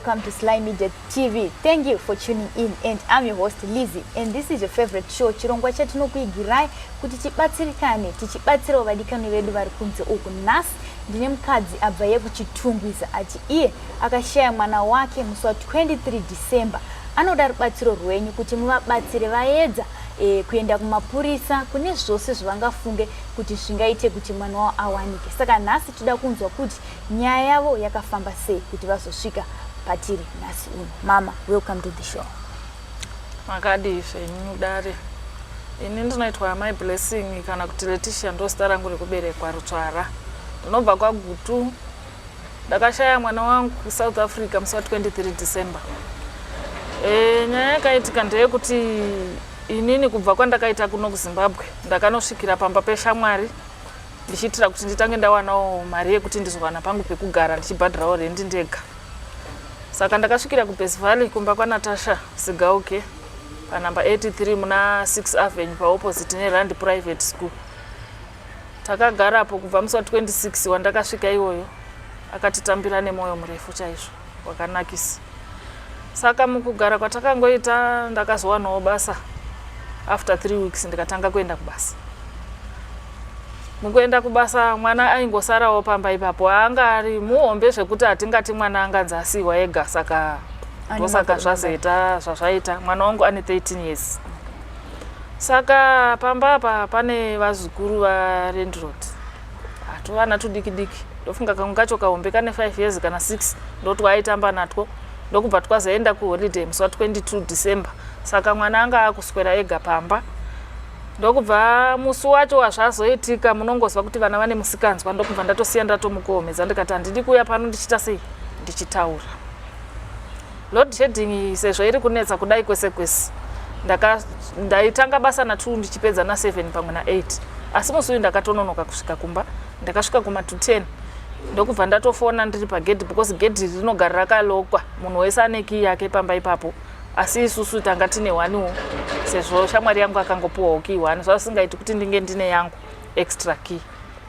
Welcome to Sly Media TV. Thank you for tuning in and I'm your host Lizzie and this is your favorite show chirongwa chatinokuigirai kuti tibatsirikane tichibatsirawo vadikani vedu vari kunze uku. Nhasi ndine mukadzi abva yekuChitungwiza ati iye akashaya mwana wake musi wa 23 December. Anoda rubatsiro rwenyu kuti muvabatsire vaedza kuenda kumapurisa kune zvose zvavangafunge kuti zvingaite kuti mwana wavo awanike. Saka nhasi toda kunzwa kuti nyaya yavo yakafamba sei kuti vazosvika patiri nhasi uno. Mama, welcome to the show. Makadii zvenyu dare? Ini ndinoitwa Mai Blessing kana kuti Leticia, ndo zita rangu rekuberekwa, Rutsvara. Ndinobva kwaGutu. Ndakashaya mwana wangu kuSouth Africa musi wa23 December. Nyaya yakaitika ndeyekuti inini kubva kwandakaita kuno kuZimbabwe ndakanosvikira pamba peshamwari ndichiitira kuti nditange ndawanawo mari yekuti ndizowana pangu pekugara ndichibhadharawo rendi ndega. Saka ndakasvikira kuBase Valley kumba kwaNatasha Sigauke panumber 83 muna 6 Avenue paopposite neRand Private School. Takagarapo kubva musi wa26 wandakasvika iwoyo. Akatitambira nemwoyo murefu chaizvo wakanakisa. Saka mukugara kwatakangoita ndakazowanawo basa after 3 weeks, ndikatanga kuenda kubasa. Mukuenda kubasa mwana aingosarawo pamba ipapo. Anga ari muhombe zvekuti hatingati mwana anganzi asiyiwa ega. Saka ndosaka zvazoita zvazvaita. Mwana wangu ane 13 years. Saka pamba apa pane vazukuru valandlord, hatovana tudiki diki. Ndofunga kamwe kacho kahombe kane 5 years kana 6, ndotwaaitamba natwo. Ndokubva twazoenda kuholiday musi wa22 December. Saka mwana anga akuswera ega pamba. Ndokubva musi wacho wazvazoitika, munongoziva kuti vana vane musikanzwa, ndokubva ndatosiya ndatomukohomedza, ndikati handidi kuuya pano ndichiita sei, ndichitaura. Load shedding sezvo iri kunetsa kudai kwese kwese, ndaitanga basa na2 ndichipedza na7 pamwe na8, asi musi uyu ndakatononoka kusvika kumba. Ndakasvika kuma to 10, ndokubva ndatofona ndiri pagedhi because gedhi rinogara rakalokwa, munhu wese ane kii yake pamba ipapo, asi isusu tanga tine onewo sezvo shamwari yangu akangopiwawo key one. Zvasingaiti kuti ndinge ndine yangu extra key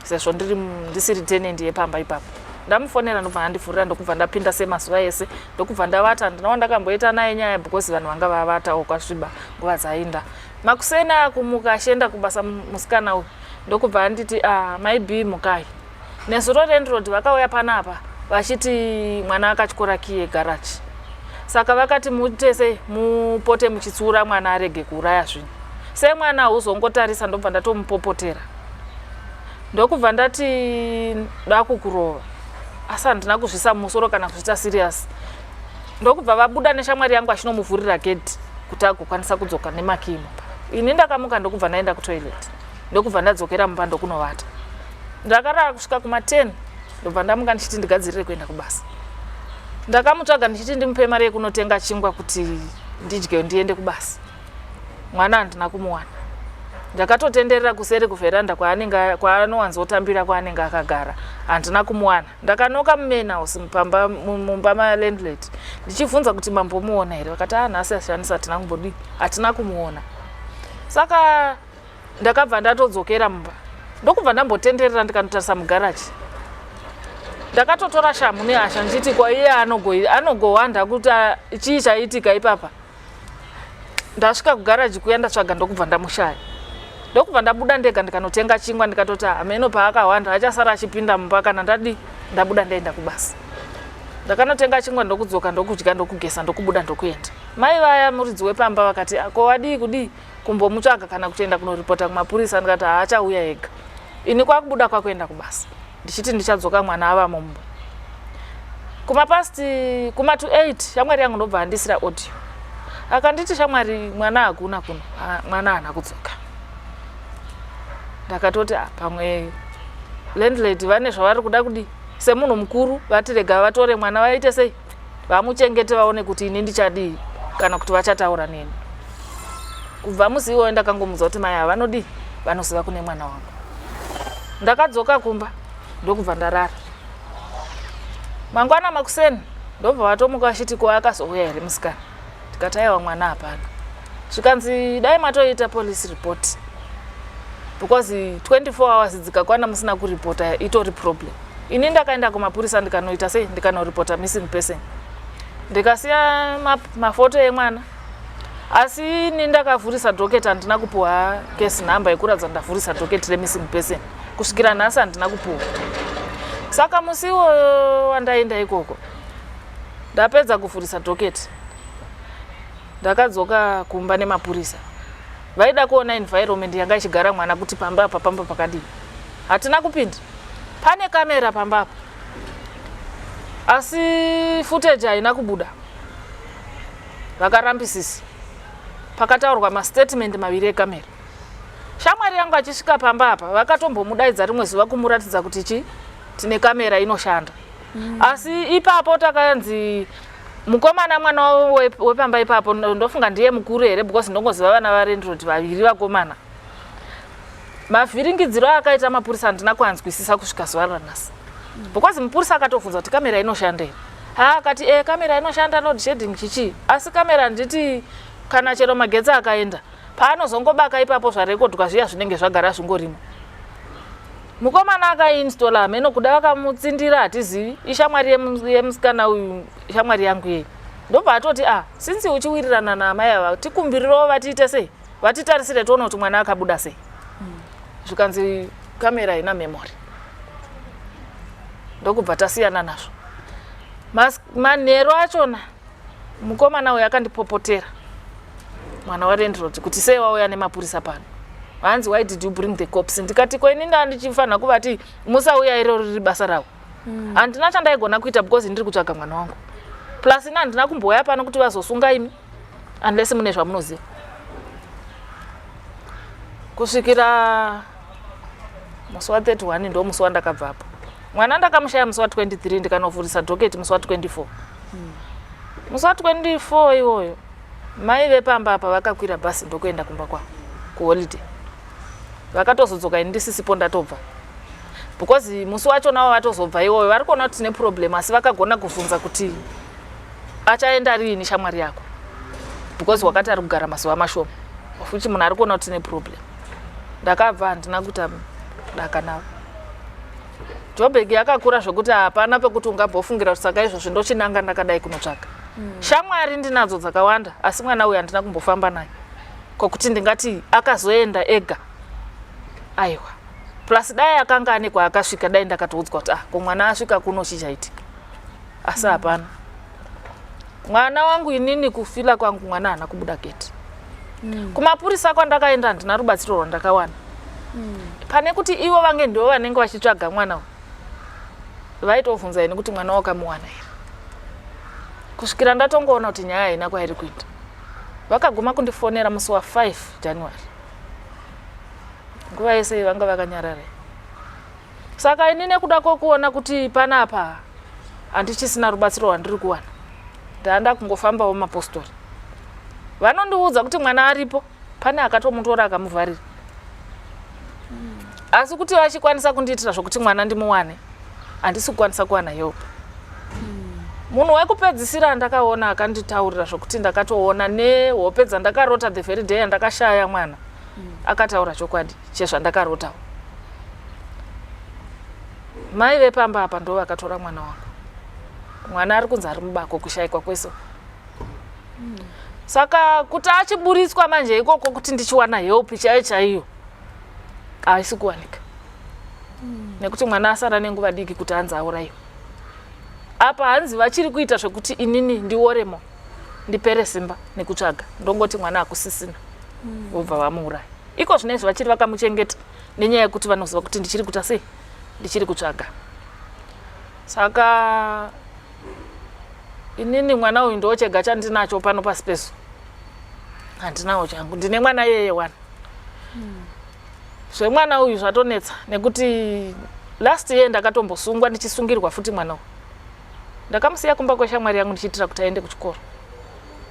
sezvo ndiri ndisiri tenant yepamba ipapo. Ndamufonera, ndobva andivhurira, ndokubva ndapinda semazuva ese, ndokubva ndavata. Ndinawa ndakamboita naye nyaya because vanhu vanga vavatawo kwasviba nguva dzainda. Makuseni akumuka achienda kubasa musikana uyu, ndokubva anditi, "Ah, maybe mukai, nezuro landlord vakauya panapa vachiti mwana akatyora key yegaraji, saka vakati mutese mupote muchitsiura mwana arege kuuraya zvinhu." Semwana hauzongotarisa. Ndobva ndatomupopotera, ndokubva ndati dakukurova, asi handina kuzvisa mumusoro kana kuzviita serious. Ndokubva vabuda neshamwari yangu achinomuvhurira gedhi kuti agokwanisa kudzoka nemakii mumba. Ini ndakamuka, ndokubva ndaenda kutoilet, ndokubva ndadzokera mumba ndokunovata. Ndakarara kusvika kuma10, ndobva ndamuka ndichiti ndigadzirire kuenda kubasa. Ndakamutsvaga ndichiti ndimupe mari yekunotenga chingwa kuti ndidye ndiende kubasa. Mwana handina kumuwana. Ndakatotenderera kuseri kuvheranda kwaanenge kwaanowanzotambira kwaanenge akagara, handina kumuwana. Ndakanoka mumain house pamba mumba malandlord ndichibvunza kuti mambomuona here. Vakati, "A, nhasi ashandisa, hatina kumbodii, hatina kumuona." Saka ndakabva ndatodzokera mumba, ndokubva ndambotenderera ndikanotarisa mugaraji. Ndakatotora shamu nehasha ndichiti kwaiye anogowanda kuti chii chaitika ipapa. Ndasvika kugaraji kuya, ndatsvaga, ndokubva ndamushaya. Ndokubva ndabuda ndega ndikanotenga chingwa. Ndikatoti hameno paakahwanda, achasara achipinda mumba kana ndadi ndabuda ndaenda kubasa. Ndakanotenga chingwa, ndokudzoka, ndokudya, ndokugeza, ndokubuda, ndokuenda. Mai vaya muridzi wepamba vakati, "Ko wadii kudii kumbomutsvaga kana kutoenda kunoripota kumapurisa?" Ndikati haachauya ega. Ini kwakubuda kwakuenda kubasa ndichiti ndichadzoka mwana ava mumba. Kumapast kuma to 8 shamwari yangu ndobva andisira audio, akanditi, "Shamwari, mwana hakuna kuno. Ah, mwana haana kudzoka." Ndakatoti, "Ah, pamwe landlady vane zvavari kuda kudi semunhu mukuru, vati rega vatore mwana vaite sei, vamuchengete, vaone kuti ini ndichadii kana kuti vachataura neni." Kubva musi iwoyo ndakangomudza kuti mai havanodii, vanoziva kune mwana wangu. Ndakadzoka kumba, ndokubva ndarara. Mangwana makuseni ndobva vatomuka vachiti, "Ko akazouya here musikana?" Tikati, "Aiwa, mwana hapana." Zvikanzi, "Dai matoita police report because 24 hours dzikakwana musina kuripota itori problem." Ini ndakaenda kumapurisa ndikanoita sei, ndikanoripota missing person. Ndikasiya mafoto emwana, asi ini ndakavhurisa docket, handina kupuwa case number yekuratidza ndavhurisa docket remissing person. Kusvikira nhasi handina kupuwa. Saka musi iwoyo wandaenda ikoko, ndapedza kuvhurisa docket, ndakadzoka kumba nemapurisa. Vaida kuona environment yanga ichigara mwana, kuti pamba apa pamba pakadii. Hatina kupinda. Pane kamera pamba apa, asi footage haina kubuda, vakarambisisa. Pakataurwa mastatement maviri ekamera. Shamwari yangu achisvika pamba apa, vakatombomudaidza rimwe zuva kumuratidza kuti chi tine kamera inoshanda. Asi ipapo takanzi mukomana, mwana wepamba ipapo, ndofunga ndiye mukuru here, because ndongoziva vana valandlord vaviri vakomana. Mavhiringidziro akaita mapurisa handina kuanzwisisa kusvika zuva ranhasi, because mupurisa akatobvunza kuti kamera inoshanda here. Ha, akati e, kamera inoshanda, load shedding chichii, asi kamera nditi kana chero magetsi akaenda, paanozongobaka ipapo zvarekodwa zviya zvinenge zvagara zvingorimo. Mukomana akainstola, hameno kuda vakamutsindira, hatizivi. Ishamwari yemusikana uyu, shamwari yangu yei. Ndobva atoti, a, since uchiwirirana naamai ava, tikumbirirowo vatiite sei, vatitarisire tione kuti mwana akabuda sei. Zvikanzi kamera haina memory. Ndokubva tasiyana nazvo. Manheru achona mukomana uyu akandipopotera, mwana walandlord, kuti sei wauya nemapurisa pano. Hanzi, "Why did you bring the cops?" Ndikati, ko ini ndandichifanira kuvati musauya? Iroro riri basa ravo. Handina chandaigona kuita because ndiri kutsvaga mwana wangu. Plus ini handina kumbouya pano kuti vazosunga imi, unless mune zvamunoziva. Kusvikira musi wa31 ndo musi wandakabvapo. Mwana ndakamushaya musi wa23, ndikanovhurisa docket musi wa24. Musi wa24 iwoyo mai vepamba apa vakakwira bhasi ndokuenda kumba kwavo kuholiday. Vakatozodzoka ini ndisisipo, ndatobva, because musi wacho navo vatozobva iwoyo vari kuona kuti tine problem, asi vakagona kuvhunza kuti achaenda riini shamwari yako, because wakati ari kugara mazuva mashoma, futi munhu ari kuona kuti tine problem. Ndakabva, handina kuita daka navo. Joburg yakakura zvokuti hapana pekuti ungambofungira kuti saka izvozvi ndochinanga ndakadai kunotsvaga. Shamwari ndinadzo dzakawanda, asi mwana uyu handina kumbofamba naye kwokuti ndingati akazoenda ega, aiwa. Plus dai akanga ane kwaakasvika, dai ndakatoudzwa kuti, ah, ko mwana asvika kuno, chichaitika, asi hapana. Mwana wangu, inini kufila kwangu, mwana haana kubuda gate. Kumapurisa kwandakaenda handina rubatsiro rwandakawana. Pane kuti ivo vange ndivo vanenge vachitsvaga mwana uyu, vaitovhunza ini kuti mwana wakamuwana here, kusvikira ndatongoona kuti nyaya haina kwairi kuita. Vakaguma kundifonera musi wa5 January. Nguva yese vanga vakanyarara. Saka ini nekuda kwokuona kuti panapa handichisina rubatsiro rwandiri kuwana, ndaanda kungofambawo mapostori. Vanondiudza kuti mwana aripo, pane akatomutora akamuvharira, asi kuti vachikwanisa kundiitira zvokuti mwana ndimuwane, handisi kukwanisa kuwana help. Munhu wekupedzisira ndakaona akanditaurira zvokuti ndakatoona nehope dzandakarota the very day yandakashaya mwana, akataura chokwadi chezvandakarotawo. Mai vepamba apa ndo vakatora mwana wangu. Mwana ari kunzi ari mubako kushayikwa kweso. Saka kuti achiburitswa manje ikoko kuti ndichiwana help chaiyo chaiyo, haisi kuwanika, nekuti mwana asara nenguva diki kuti hanzi aurayiwe. Apa hanzi vachiri kuita zvekuti inini ndioremo, ndipere simba nekutsvaga, ndongoti mwana hakusisina, vobva vamuuraya. Iko zvinezvi vachiri vakamuchengeta nenyaya yekuti vanoziva kuti ndichiri kuita sei, ndichiri kutsvaga. Saka inini mwana uyu ndo chega chandinacho pano pasi pesu. Handinawo changu, ndine mwana iyeye one. Zvemwana uyu zvatonetsa nekuti last year ndakatombosungwa, ndichisungirwa futi mwana uyu. Ndakamusiya kumba kweshamwari yangu ndichiitira kuti aende kuchikoro.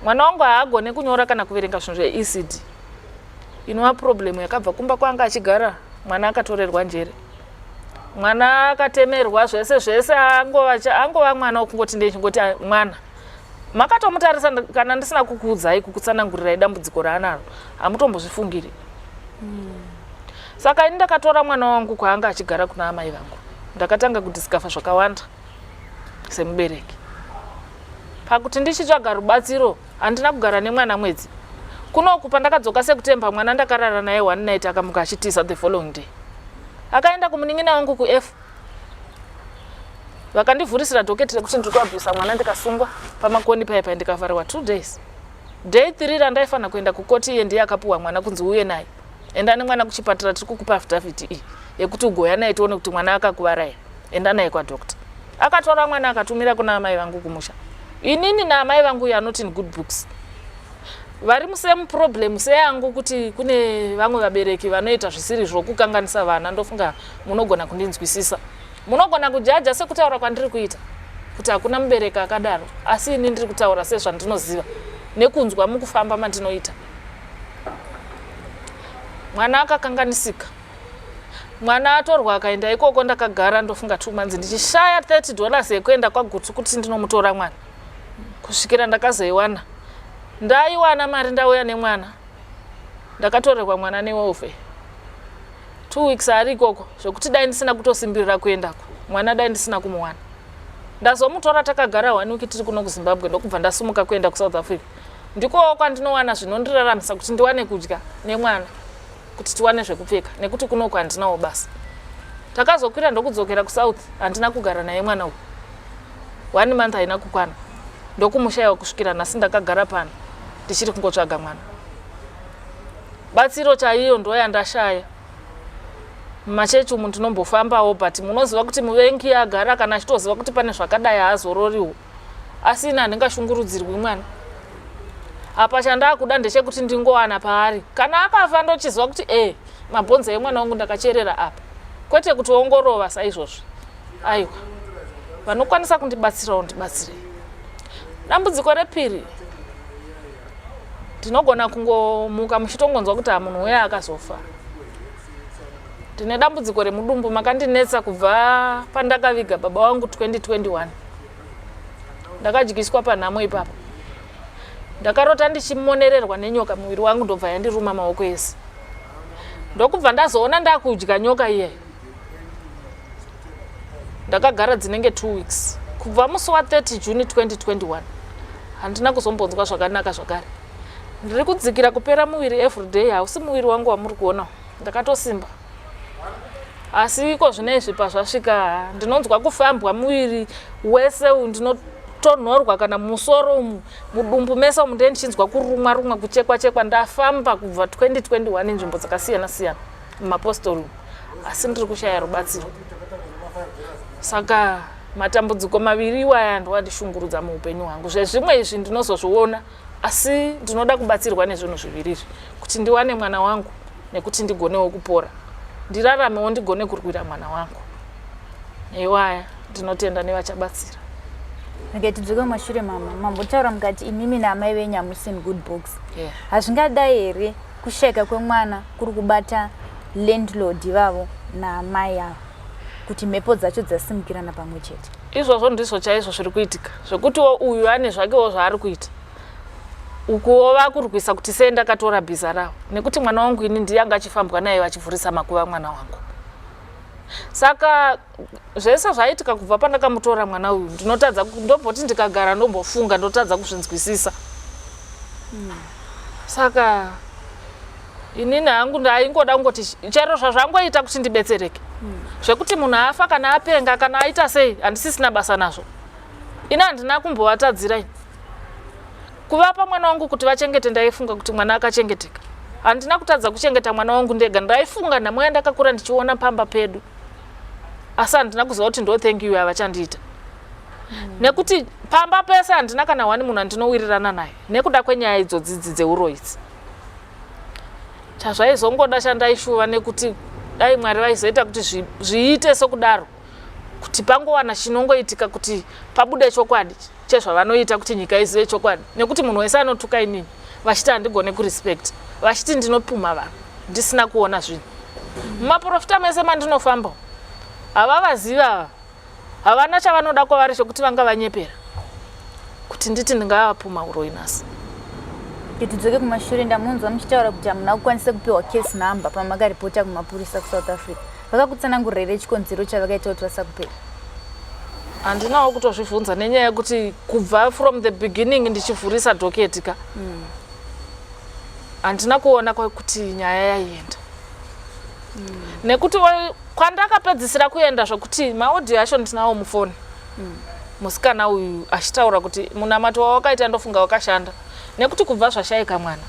Mwana wangu haagone kunyora kana kuverenga zvinhu zveECD, inova problem yakabva kumba kwanga achigara. Mwana akatorerwa njere, mwana akatemerwa zvese zvese, angova mwana wekungoti ndechingoti mwana makatomutarisa. Kana ndisina kukuudzai, kukutsanangurirai dambudziko raanaro, hamutombozvifungiri. Saka ini ndakatora mwana wangu kwaanga achigara kuna amai vangu. Ndakatanga kudiscover zvakawanda semubereki. Pakuti ndichitsvaga rubatsiro handina kugara nemwana mwedzi. Kunoku pandakadzoka sekutemba mwana ndakarara naye one night akamuka achitiza the following day. Akaenda kumunin'ina wangu kuF. Vakandivhurisira dhoketi rekuti ndiri kuabhusa mwana ndikasungwa pamakoni paya paya ndikavhariwa 2 days. Day 3 randaifanira kuenda kukoti iye ndiye akapuwa mwana kunzi uye naye. Enda nemwana kuchipatara tiri kukupa affidavit iyi yekuti ugoya naye tione kuti mwana akakuvara here. Enda naye kwadoctor. Akatora mwana akatumira kuna amai vangu kumusha. Inini naamai vangu you are not in good books. Vari musame problem seyangu kuti kune vamwe vabereki vanoita zvisiri zvokukanganisa vana ndofunga munogona kundinzwisisa. Munogona kujaja sekutaura kwandiri kuita kuti hakuna mubereki akadaro asi ini ndiri kutaura sezvandinoziva nekunzwa mukufamba mandinoita. Mwana akakanganisika. Mwana atorwa akaenda ikoko ndakagara ndofunga 2 months ndichishaya 30 dollars yekuenda kwaGutu kuti ndinomutora mwana kusvikira ndakazoiwana. Ndaiwana mari ndauya nemwana. Ndakatorerwa mwana newelfare. 2 weeks ari ikoko zvekuti dai ndisina kutosimbirira kuendako mwana dai ndisina kumuwana. Ndazomutora takagara 1 week tiri kuno kuZimbabwe ndokubva ndasumuka kuenda kuSouth Africa. Ndikowo kwandinowana zvinondiraramisa kuti ndiwane kudya nemwana kuti tiwane zvekupfeka nekuti kunoku handinawo basa. Takazokwira ndokudzokera kuSouth handina kugara naye mwana uyu. 1 month haina kukwana ndokumushaiwa kusvikira nhasi ndakagara pano ndichiri kungotsvaga mwana. Batsiro chaiyo ndoyandashaya. Mumachechi umu ndinombofambawo but munoziva kuti muvengi agara kana achitoziva kuti pane zvakadai haazororiwo. Asi ini handingashungurudzirwi mwana. Apa chandakuda ndechekuti ndingowana paari. Kana akafa ndochiziva kuti eh mabhonzo emwana wangu ndakacherera apa. Kwete kuti ongorova saizvozvi. Aiwa. Vanokwanisa kundibatsirawo ndibatsirei. Dambudziko repiri ndinogona kungomuka muchitongonzwa kuti hamunhu uya akazofa. Ndine dambudziko remudumbu makandinetsa kubva pandakaviga baba wangu 2021. Ndakadyiswa panhamo ipapo. Ndakarota ndichimonererwa nenyoka muviri wangu ndobva yandiruma maoko ese. Ndokubva ndazoona ndakudya nyoka iyeyo. Ndakagara dzinenge 2 weeks. Kubva musi wa 30 June 2021 handina kuzombonzwa zvakanaka zvakare. Ndiri kudzikira kupera muviri everyday hausi muviri wangu wamuri kuona. Ndakatosimba. Asi iko zvino izvi pazvasvika ndinonzwa kufambwa muviri wese uyu ndinotonhorwa kana musoro umu mudumbu mese umu ndiye ndichinzwa kurumwa rumwa kuchekwa chekwa ndafamba kubva 2021 nzvimbo dzakasiyana siyana mumapostori umu asi ndiri kushaya rubatsiro. Saka matambudziko maviri iwaya ndoandishungurudza muupenyu hwangu. Zvezvimwe izvi ndinozozviona asi ndinoda kubatsirwa nezvinhu zviviri izvi kuti ndiwane mwana wangu nekuti ndigonewo kupora ndiraramewo ndigone kurwira mwana wangu. Iwaya ndinotenda nevachabatsira. Okay, tidzoke kumashure mama. Mambotaura mukati imimi naamai venyu hamusi in good books. Hazvingadai here kushaika kwemwana kuri kubata landlord ivavo naamai ava kuti mhepo dzacho dzasimukirana pamwe chete? Izvozvo ndizvo chaizvo zviri kuitika zvekutiwo uyu ane zvakewo zvaari kuita ukuwo vakurwisa kuti sei ndakatora bhiza ravo nekuti mwana wangu ini ndiye anga achifambwa naye vachivhurisa makuva mwana wangu. Saka zvese zvaitika kubva pandakamutora mwana uyu ndinotadza ndomboti ndikagara ndombofunga ndotadza kuzvinzwisisa. Saka inini hangu ndaingoda kungoti chero zvazvangoita kuti ndibetsereke. Zvekuti munhu afa kana apenga kana aita sei handisisina basa nazvo. Ini handina kumbovatadzira ini. Kuvapa mwana wangu kuti vachengete ndaifunga kuti mwana akachengeteka. Handina kutadza kuchengeta mwana wangu ndega ndaifunga nhamo yandakakura ndichiona pamba pedu. Asi handina kuziva kuti ndo thank you yavachandiita. Nekuti pamba pese handina kana one munhu andinowirirana naye nekuda kwenyaya idzodzi idzi dzeuroyi idzi. Chazvaizongoda chandaishuva nekuti dai Mwari vaizoita kuti zviite sokudaro kuti pangowana chinongoitika kuti pabude chokwadi chezvavanoita kuti nyika izive chokwadi nekuti munhu wese anotuka inini vachiti handigone kurespect vachiti ndinopumha vanhu ndisina kuona zvinhu. Mumaprofita mese mandinofamba havavazivi ava havana chavanoda kwavari chekuti vanga vanyepera kuti nditi ndingavapumha uroyi nhasi. Tidzoke kumashure ndamunzwa muchitaura kuti hamuna kukwanisa kupiwa case number pamakaripota kumapurisa kuSouth Africa. Vakakutsanangurira here chikonzero chavakaita kuti vasakupei? Handinawo kutozvibvunza nenyaya yekuti kubva from the beginning ndichivhurisa docket ka, handina kuona kuti nyaya yaienda, nekuti kwandakapedzisira kuenda zvokuti maaudio acho ndinawo mufoni, musikana uyu achitaura kuti munamato wawakaita ndofunga wakashanda, nekuti kubva zvashayika mwana,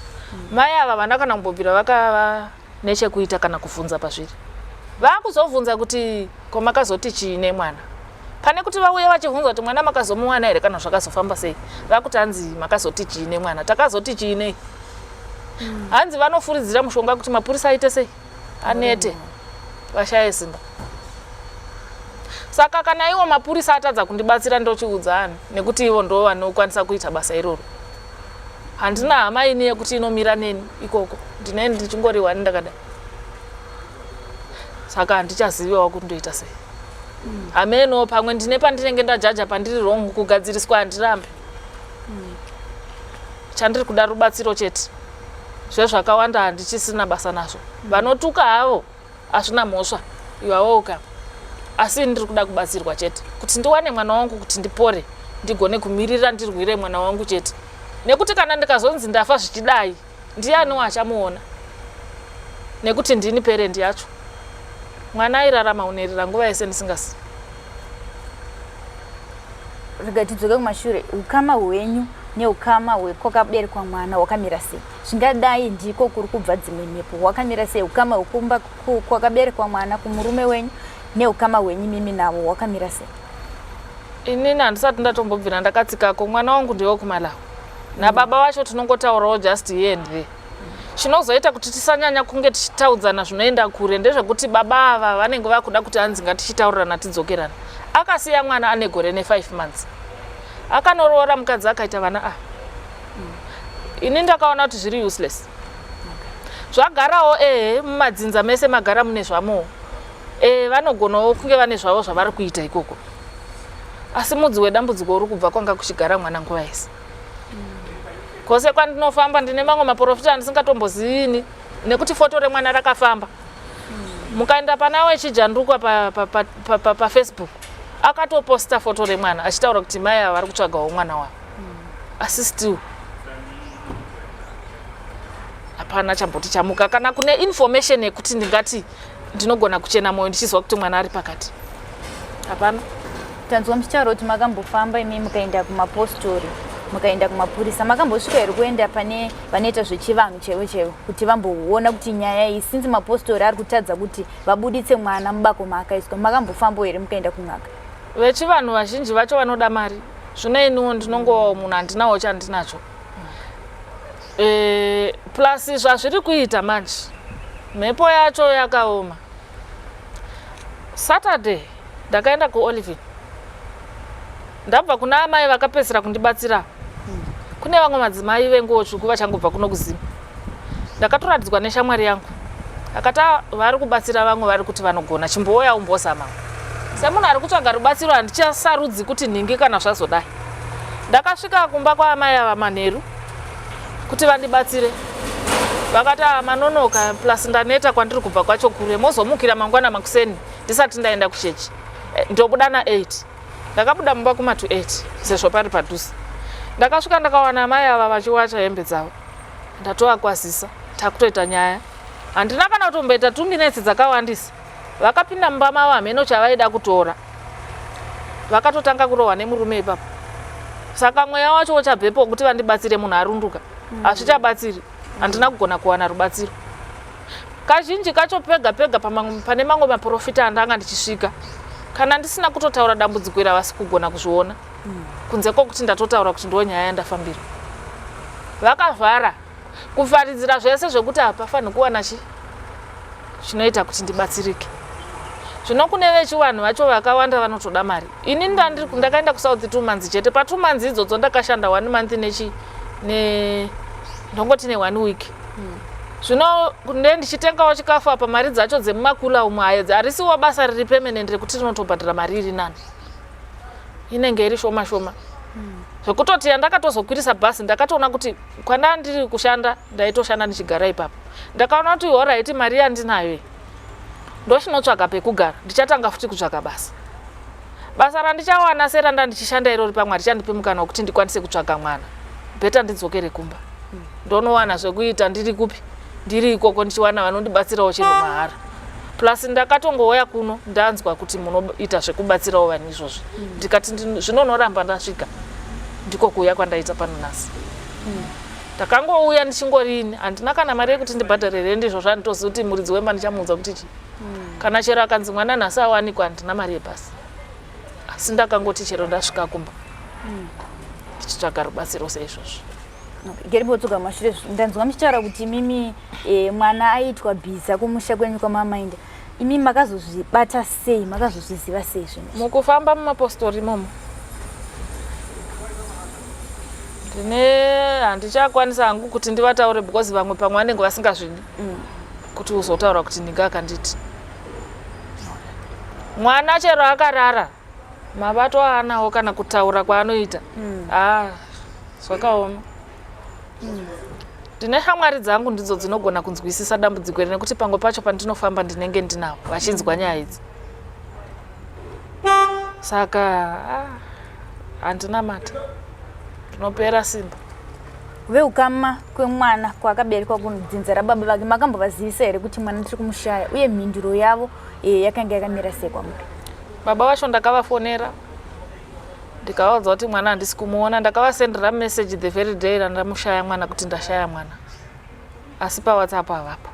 mai ava vana kana kumbobvira vakava nechekuita kana kuvhunza pazviri. Vaakuzobvunza kuti ko makazoti chii nemwana, pane kuti vauye vachibvunza kuti mwana makazomuwana here kana zvakazofamba sei. Vakuti hanzi makazoti chii nemwana. Takazoti chii nei? Hanzi vanofuridzira mushonga kuti mapurisa aite sei, anete, vashaye simba. Saka kana iwo mapurisa atadza kundibatsira, ndochiudza ani? Nekuti ivo ndo vanokwanisa kuita basa iroro. Handina hama ini yekuti inomira neni ikoko, ndine ndichingori wani ndakadai. Saka handichaziviwa kuti ndoita sei. Hameno, pamwe ndine pandinenge ndajaja pandiri wrong, kugadziriswa handirambe. Chandiri kuda rubatsiro chete, zvezvakawanda handichisina basa nazvo. Vanotuka havo hazvina mhosva, you are welcome, asi ndiri kuda kubatsirwa chete kuti ndiwane mwana wangu, kuti ndipore, ndigone kumirira ndirwire mwana wangu chete. Nekuti kana ndikazonzi ndafa zvichidai, ndiani achamuona? Nekuti ndini parent yacho. Mwana airarama unerera nguva yese ndisingasi. Rega tidzoke kumashure. Ukama hwenyu neukama hwekwakaberekwa mwana hwakamira sei? Zvingadai ndiko kuri kubva dzimwe mhepo. Hwakamira sei ukama hwekumba kwakaberekwa mwana kumurume wenyu neukama hwenyu mimi navo hwakamira sei? Inini handisati ndatombobvira ndakatsikako. Mwana wangu ndewekumalawi nababa vacho tinongotaurawo just here and there. Chinozoita kuti tisanyanya kunge tichitaudzana zvinoenda kure ndezvekuti baba ava vanenge vakuda kuti hanzi ngatichitaurirana tidzokerana. Akasiya mwana ane gore ne5 months, akanoroora mukadzi, akaita vana. A ini ndakaona kuti zviri useless. Zvagarawo ehe, mumadzinza mese magara mune zvamowo. Vanogonawo kunge vane zvavo zvavari kuita ikoko, asi mudzi wedambudziko uri kubva kwanga kuchigara mwana nguva yese. Kwose kwandinofamba ndine mamwe maprofita andisingatombozivini, nekuti foto remwana rakafamba. Mukaenda pana wechijandukwa paFacebook, akatoposta foto remwana achitaura kuti mai ava vari kutsvagawo mwana wavo, asi still hapana chamboti chamuka kana kune information yekuti ndingati ndinogona kuchena mwoyo ndichizwa kuti mwana ari pakati. Hapana. Tanzwa muchitaura kuti makambofamba imi, mukaenda kumapostori, mukaenda kumapurisa. Makambosvika here kuenda pane vanoita zvechivanhu chaivo chaivo kuti vamboona kuti nyaya iyi, since mapostori ari kutadza kuti vabuditse mwana mubako maakaiswa? Makambofambawo here mukaenda kun'anga? Vechivanhu vazhinji vacho vanoda mari. Zvino iniwo ndinongovawo munhu, handinawo chandinacho. Plus zvazviri kuita manje, mhepo yacho yakaoma. Saturday ndakaenda kuOlivin, ndabva kuna amai vakapedzisira kundibatsira. Kune vamwe madzimai venguo tsvuku vachangobva kuno kuzima. Ndakatoratidzwa neshamwari yangu, akati, "Ah, vari kubatsira vamwe, vari kuti vanogona, chimbouya umbozama." Semunhu ari kutsvaga rubatsiro, handichasarudzi kuti nhingi kana zvazodai. Ndakasvika kumba kwaamai ava manheru kuti vandibatsire. Vakati, "Ah, manonoka, plus ndaneta, kwandiri kubva kwacho kure, mozomukira mangwana makuseni ndisati ndaenda kuchechi." Ndobuda na8, ndakabuda mumba kuma to 8 sezvo pari padhuze. Ndakasvika ndakawana amai ava vachiwacha hembe dzavo. Ndatovakwazisa, takutoita nyaya. Handina kana kutomboita 2 minutes dzakawandisa, vakapinda mumba mavo, hameno chavaida kutora, vakatotanga kurohwa nemurume ipapo. Saka mweya wacho uchabvepo kuti vandibatsire, munhu arunduka, hazvichabatsiri. Handina kugona kuwana rubatsiro. Kazhinji kacho pega pega pane mamwe maprofita andanga ndichisvika, kana ndisina kutotaura dambudziko iri havasi kugona kuzviona, kunze kwokuti ndatotaura kuti ndo nyaya yandafambira. Vakavhara kuvharidzira zvese zvekuti hapafanhi kuwana chi chinoita kuti ndibatsirike. Zvino kune vechivanhu vacho vakawanda vanotoda mari. Ini ndakaenda kuSouth 2 months chete. Pa2 months idzodzo ndakashanda one month nechi ne ndongoti ne1 week. Zvino nde ndichitengawo chikafu apa, mari dzacho dzemumakula umu haidzi, harisiwo basa riri permanent rekuti rinotobhadhara mari iri nani, inenge iri shoma shoma, zvekutoti yandakatozokwirisa bhasi. Ndakatoona kuti kwanda ndiri kushanda, ndaitoshanda ndichigara ipapo. Ndakaona kuti alright, mari yandinayo iyi, ndochinotsvaga pekugara, ndichatanga futi kutsvaga basa. Basa randichawana seranda ndichishanda irori pamwe harichandipi mukana wekuti ndikwanise kutsvaga mwana. Better ndidzokere kumba. Ndonowana zvekuita ndiri kupi? Ndiri ikoko ndichiwana vanondibatsirawo chero mahara. Plus ndakatongouya kuno ndanzwa kuti munoita zvekubatsirawo vanhu izvozvi. Ndikati zvinonoramba ndasvika. Ndiko kuuya kwandaita pano nhasi. Ndakangouya ndichingorini handina kana mari yekuti ndibhadhare rendi izvozvo handitozivi kuti muridzi wemba ndichamuudza kuti chii. Kana chero akanzi mwana nhasi awanikwa handina mari yebhasi. Asi ndakangoti chero ndasvika kumba ndichitsvaga rubatsiro seizvozvo. Geribotsoka mashure ndanzwa muchitaura kuti imimi e, mwana aiitwa bhiza kumusha kwenyu kwamamainda imi makazozvibata sei makazozviziva sei zvinhu mukufamba mumapostori imomo ndine handichakwanisa hangu kuti ndivataure because vamwe pamwe vanenge vasingazvidi kuti uzotaura kuti ndinga akanditi mwana chero akarara mabato aanawo kana kutaura kwaanoita ah zvakaoma. Ndine shamwari dzangu ndidzo dzinogona kunzwisisa dambudziko iri nekuti pamwe pacho pandinofamba ndinenge ndinavo vachinzwa nyaya idzi. Saka ah, handina mata, ndinopera simba. Veukama kwemwana kwaakaberekwa kudzinza rababa vake makambovazivisa here kuti mwana tiri kumushaya uye mhinduro yavo e, yakanga yakamira sei kwamuri? Baba vacho ndakavafonera ndikavaudza kuti mwana handisi kumuona. Ndakavasendera message the very day randamushaya mwana kuti ndashaya mwana, asi paWhatsApp havapo.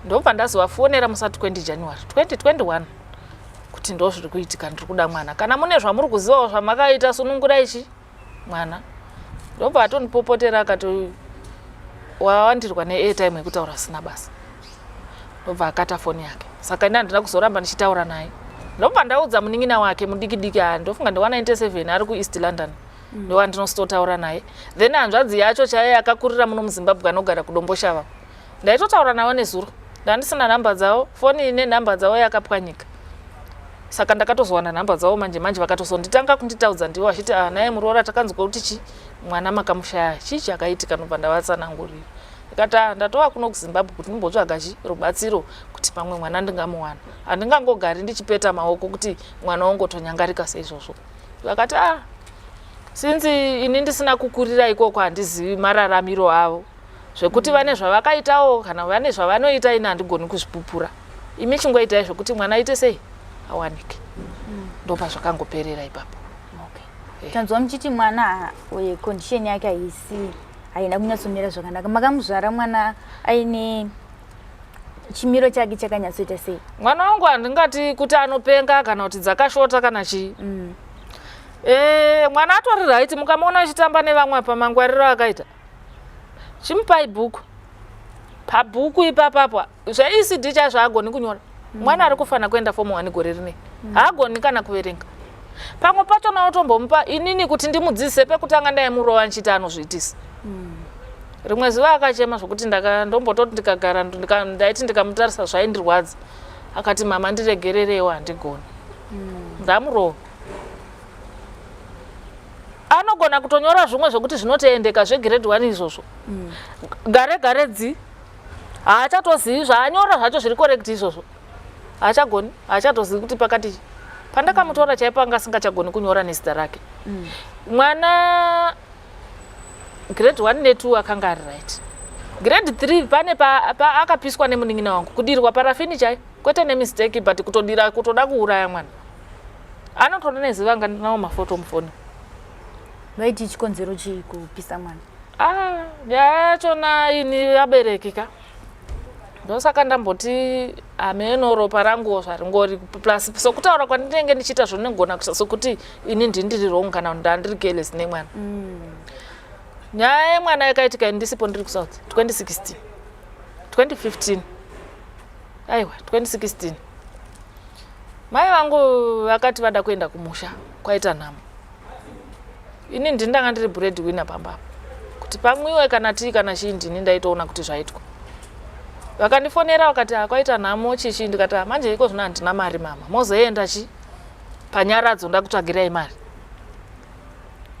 Ndobva ndazovafonera musa 20 January 2021 kuti ndo zviri kuitika, ndiri kuda mwana. Kana mune zvamuri kuzivawo zvamakaita sunungurai chi mwana. Ndobva atondipopotera akati wawandirwa neairtime yekutaura zvisina basa. Ndobva akata foni yake. Saka ini handina kuzoramba ndichitaura naye. Ndobva ndaudza munin'ina wake mudiki diki, ah, ndofunga ndewa 97 ari kuEast London. Ndowandinozototaura naye. Then hanzvadzi yacho chaiyo yakakurira muno muZimbabwe anogara kuDomboshava. Ndaitotaura navo nezuro. Ndandisina nhamba dzavo, foni ine nhamba dzavo yakapwanyika. Saka ndakatozowana nhamba dzavo manje manje vakatozonditanga kunditaudza ndivo vachiti ah, naye muroora takanzwa kuti chi mwana makamushaya chii chakaitika ndobva ndavatsanangurira. Ndikati ah, ndatova kuno kuZimbabwe kuti ndimbotsvaga chi rubatsiro kuti pamwe mwana ndingamuwana. Handingangogari ndichipeta maoko kuti mwana wangotonyangarika seizvozvo. Vakati ah, since ini ndisina kukurira ikoko handizivi mararamiro avo. Zvekuti vane zvavakaitawo kana vane zvavanoita ini handigoni kuzvipupura. Imi chingoitai zvekuti mwana aite sei awanike. Ndopazvakangoperera ipapo. Okay. Tanzwa muchiti mwana uye condition yake haisi haina kunyatsomira zvakanaka. Makamuzvara mwana aine chimiro chake chakanyatsoita sei? Mwana wangu handingati kuti anopenga kana kuti dzakashota kana chii. E, mwana atori right, mukamuona achitamba nevamwe pamangwariro akaita. Chimupai bhuku. Pabhuku ipapapo zveECD chaizvo haagoni kunyora. Mwana ari kufanira kuenda form 1 gore rinei. Haagoni kana kuverenga. Pamwe pacho naotombomupa inini kuti ndimudzidzise pekutanga ndaimurova ndichiti anozviitisa. Rimwe zuva akachema zvokuti ndombototi ndikagara ndaiti ndikamutarisa zvaindirwadza. Akati mama ndiregererewo handigoni. Ndamurova. Anogona kutonyora zvimwe zvokuti zvinotoendeka zvegrade 1 izvozvo. Gare gare dzi haachatozivi zvaanyora zvacho zviri correct izvozvo. Haachagoni, haachatozivi kuti pakati pandakamutora chaipo anga asingachagoni kunyora nezita rake. Mwana grade 1 ne2 akanga ari right. Grade 3 pane pa akapiswa nemunin'ina wangu kudirwa parafini chaiyo kwete nemistake but kutodira kutoda kuuraya mwana. Anotoda neziva anga ndinawo mafoto mufoni. Vaiti chikonzero chii kupisa mwana? Ah, nyaya yachona ini vabereki ka. Ndosaka ndamboti hameno ropa ranguwo zvaringori plus sokutaura kwandinenge ndichiita zvinogona kuita sokuti ini ndindiri wrong kana kuti ndandiri careless nemwana. Nyaya yemwana yakaitika ini ndisipo ndiri kuSouth 2016 2015 aiwa 2016 mai vangu vakati vada kuenda kumusha kwaita nhamo. Ini ndini ndanga ndiri bread winner pamba kuti pamwiwe kana tii kana chii ndini ndaitoona kuti zvaitwa. Vakandifonera vakati akwaita nhamo chichi ndikati manje iko zvino handina mari mama mozoenda chi panyaradzo ndakutsvagirai mari.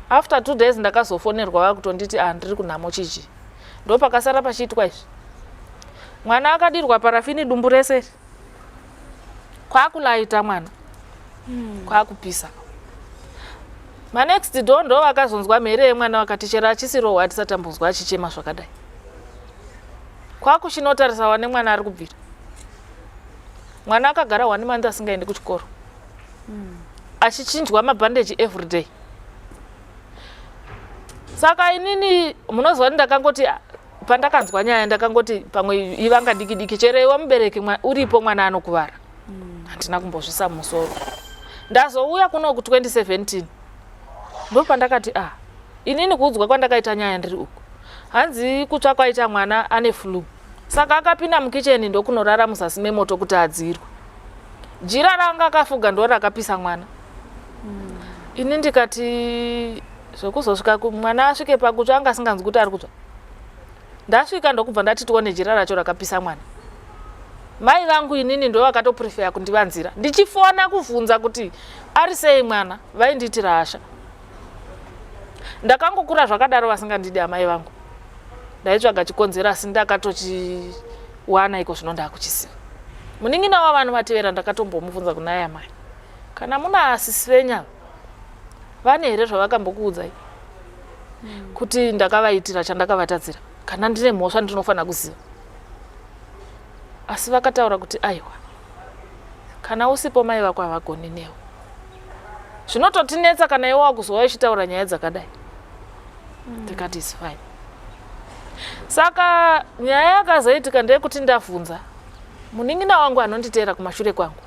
After 2 days ndakazofonerwa vakutonditi ah ndiri kunhamo chichi. Ndopakasara pachiitwa izvi. Mwana akadirwa parafini dumbu rese. Kwakulaita mwana. Kwakupisa. Manext door ndo vakazonzwa mhere yemwana vakati chero achisirohwa hatisati ambonzwa achichema zvakadai. Kwakuchinotarisa wane mwana ari kubvira. Mwana akagara one month asingaendi kuchikoro. Achichinjwa mabhandeji everyday. Saka inini munoziva kuti ndakangoti pandakanzwa nyaya ndakangoti pamwe ivanga diki diki chero iwe mubereki uripo mwana anokuvara. Handina kumbozvisa musoro. Ndazouya kuno ku 2017 ndopandakati ah inini kuudzwa kwandakaita nyaya ndiri uku hanzi kutsva kwaita mwana ane flu saka akapinda mukicheni ndokunorara muzasi memoto kuti adzirwe jira ranga akafuga ndo rakapisa mwana. Ini ndikati zvekuzosvika mwana asvike pakutsva anga asinganzwi kuti ari kutsva. Ndasvika ndokubva ndati tione jira racho rakapisa mwana. Mai vangu inini ndo vakatoprefeya kundivanzira ndichifona kuvhunza kuti ari sei mwana, vaindiitira hasha. Ndakangokura zvakadaro vasingandidi amai vangu. Ndaitsvaga chikonzero asi ndakatochiwana iko zvino ndakuchiziva. Munin'ina wavanhu vatevera ndakatombomubvunza kuna aya mai, kana muna sisi venyu ava vane here zvavakambokuudzai kuti ndakavaitira chandakavatadzira? Kana ndine mhosva ndinofanira kuziva. Asi vakataura kuti aiwa, kana usipo mai vako havagoni newe. Zvinototinetsa kana iwe wakuzouya uchitaura nyaya dzakadai. Ndikati is fine. Saka nyaya yakazoitika ndeyekuti ndavhunza munin'ina wangu anonditeera kumashure kwangu,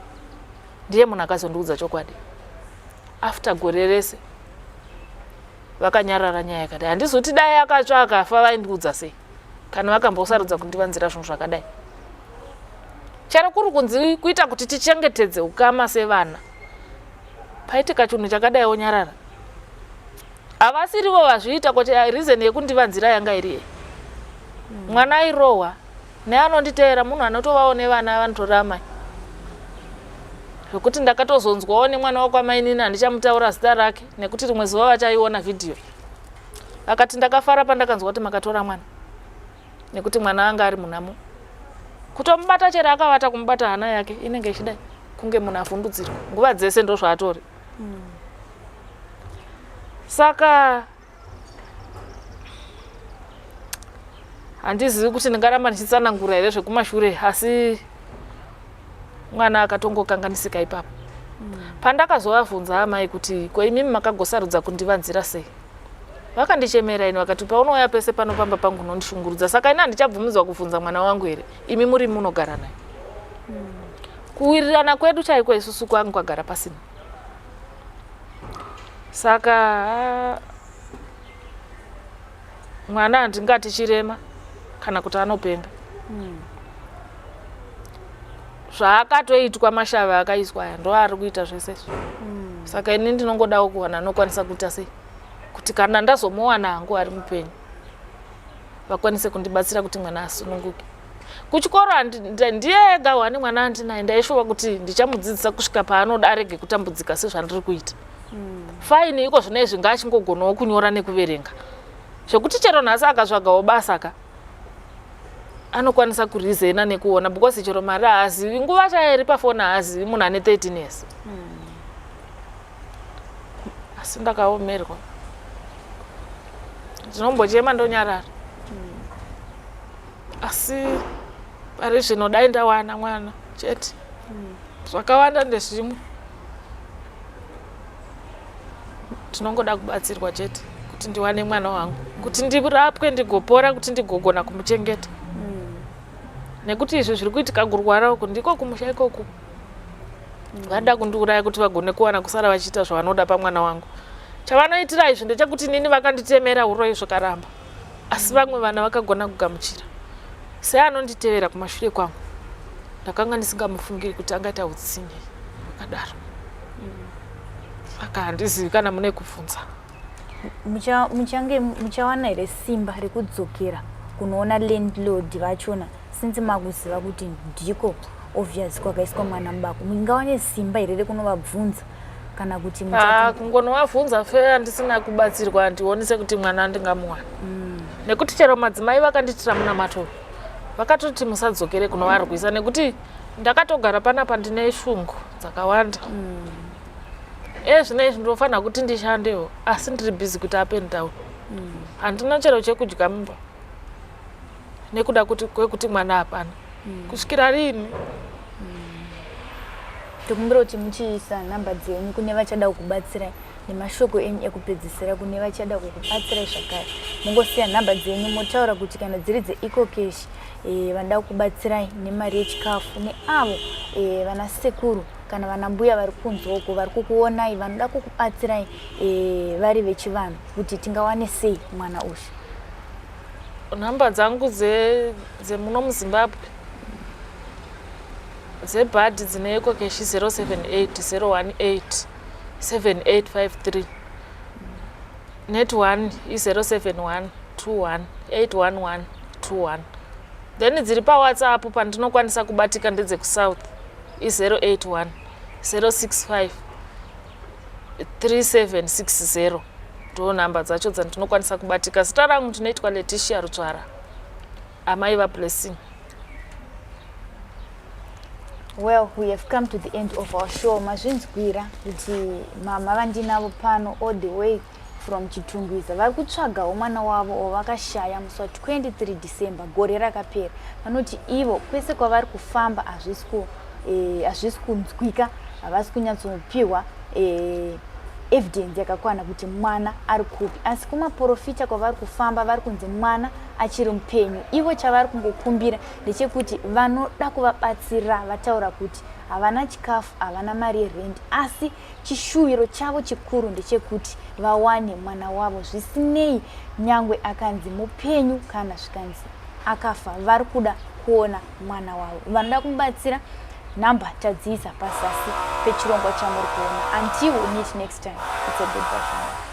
ndiye munhu akazondiudza chokwadi after gore rese vakanyarara nyaya yakadai. Handizi kuti dai akatsva akafa vaindiudza sei kana vakambosarudza kundivanzira zvinhu zvakadai. Chero kuri kunzi kuita kuti tichengetedze ukama sevana, paitika chinhu chakadai wonyarara. Havasirivo vazviita kuti reason yekundivanzira yanga iri yei. Mwana airohwa neanonditeera munhu anotovawo nevana vanotora amai, zvekuti ndakatozonzwawo nemwana wakwamainini, handichamutaura zita rake nekuti rimwe zuva vachaiona vhidhiyo. Akati ndakafara pandakanzwa kuti makatora mwana, nekuti mwana anga ari munhamo. Kutomubata chero akavata, kumubata hana yake inenge ichidai kunge munhu avhundudzirwa nguva dzese, ndozvaatori. Saka handizivi kuti ndingaramba ndichitsanangura here zvekumashure, asi mwana akatongokanganisika ipapo. Pandakazovavhunza amai kuti ko imimi makagosarudza kundivanzira sei, vakandichemera ini vakati paunouya pese pano pamba pangu unondishungurudza, saka ini handichabvumidzwa kuvhunza mwana wangu here imi muri munogara naye? Kuwirirana kwedu chaiko isusu kwangu kwagara pasina. Saka mwana handingati chirema kana kuti anopenga. Zvaakatoitwa mashava akaiswa aya ndo ari kuita zvese izvi. Saka ini ndinongodawo kuwana anokwanisa kuita sei kuti kana ndazomuwana hangu ari mupenyu vakwanise kundibatsira kuti mwana asununguke. Kuchikoro ndiye ega wani mwana andinaye, ndaishuva kuti ndichamudzidzisa kusvika paanoda arege kutambudzika sezvandiri kuita. Faini iko zvino izvi ngaachingogonawo kunyora nekuverenga, zvekuti chero nhasi akatsvagawo basa ka anokwanisa kurizena nekuona, because chero mari haazivi, nguva chaiyo iri pafoni haazivi, munhu ane 13 years. Asi ndakaomerwa, ndinombochema ndonyarara. Asi pari zvino dai ndawana mwana chete. Zvakawanda ndezvimwe, tinongoda kubatsirwa chete kuti ndiwane mwana wangu, kuti ndirapwe ndigopora, kuti ndigogona kumuchengeta. Nekuti izvi zviri kuitika kurwara uku ndiko kumusha ikoku, vada kundiuraya kuti vagone kuwana kusara vachiita zvavanoda pamwana wangu. Chavanoitira izvi ndechekuti inini vakanditemera uroyi zvikaramba, asi vamwe vana vakagona kugamuchira. Seanonditevera kumashure kwangu, ndakanga ndisingamufungiri kuti angaita utsinye hwakadaro. Saka handizivi kana mune kubvunza. Muchange muchawana here simba rekudzokera kunoona landlord vachona, since makuziva kuti ndiko obvious kwakaiswa mwana mubako? Mungawane simba here rekunovabvunza kana kuti Kungonovabvunza feya ndisina kubatsirwa handioni sekuti mwana ndingamuwana. Nekuti chero madzimai vakandiitira munamato vakatoti musadzokere kunovarwisa, nekuti ndakatogara panapa ndine shungu dzakawanda. Ezvino izvi ndinofanira kuti ndishandewo, asi ndiri busy kuti up and down. Handina chero chekudya mumba nekuda kuti kwekuti mwana hapana. Kusvikira rini? Tokumbira kuti muchiisa nhamba dzenyu kune vachada kukubatsirai, nemashoko enyu ekupedzisira kune vachada kukubatsirai zvakare. Mungosiya nhamba dzenyu, motaura kuti kana dziri dzeEcoCash, vanoda kukubatsirai nemari yechikafu, neavo vana sekuru kana vana mbuya vari kunze uko vari kukuonai vanoda kukubatsirai, vari vechivanhu, kuti tingawane sei mwana uyu. Nhamba dzangu dzemuno muZimbabwe dzebhadhi dzine EcoCash 078 018 7853, NetOne i071 21 811 21. Then dziri paWhatsApp pandinokwanisa kubatika ndedzekuSouth, i081 065 3760. Ndo nhamba dzacho dzandinokwanisa kubatika. Zita rangu ndinoitwa Leticia Rutsvara, amai vaBlessing. Well, we have come to the end of our show. Mazvinzwira kuti mama vandinavo pano all the way from Chitungwiza vari kutsvagawo mwana wavo wavakashaya musi wa23 December gore rakapera. Vanoti ivo kwese kwavari kufamba hazvisi kunzwika, havasi kunyatsopiwa evidence yakakwana kuti mwana ari kupi. Asi kumaprofita kwavari kufamba vari kunzi mwana achiri mupenyu. Ivo chavari kungokumbira ndechekuti vanoda kuvabatsira vataura kuti havana chikafu, havana mari yerendi, asi chishuwiro chavo chikuru ndechekuti vawane mwana wavo, zvisinei nyangwe akanzi mupenyu kana zvikanzi akafa, vari kuda kuona mwana wavo. Vanoda kumubatsira, nhamba tadziisa pasasi pechirongwa chamuri kuona. Until we meet next time, it's a goodbye for now.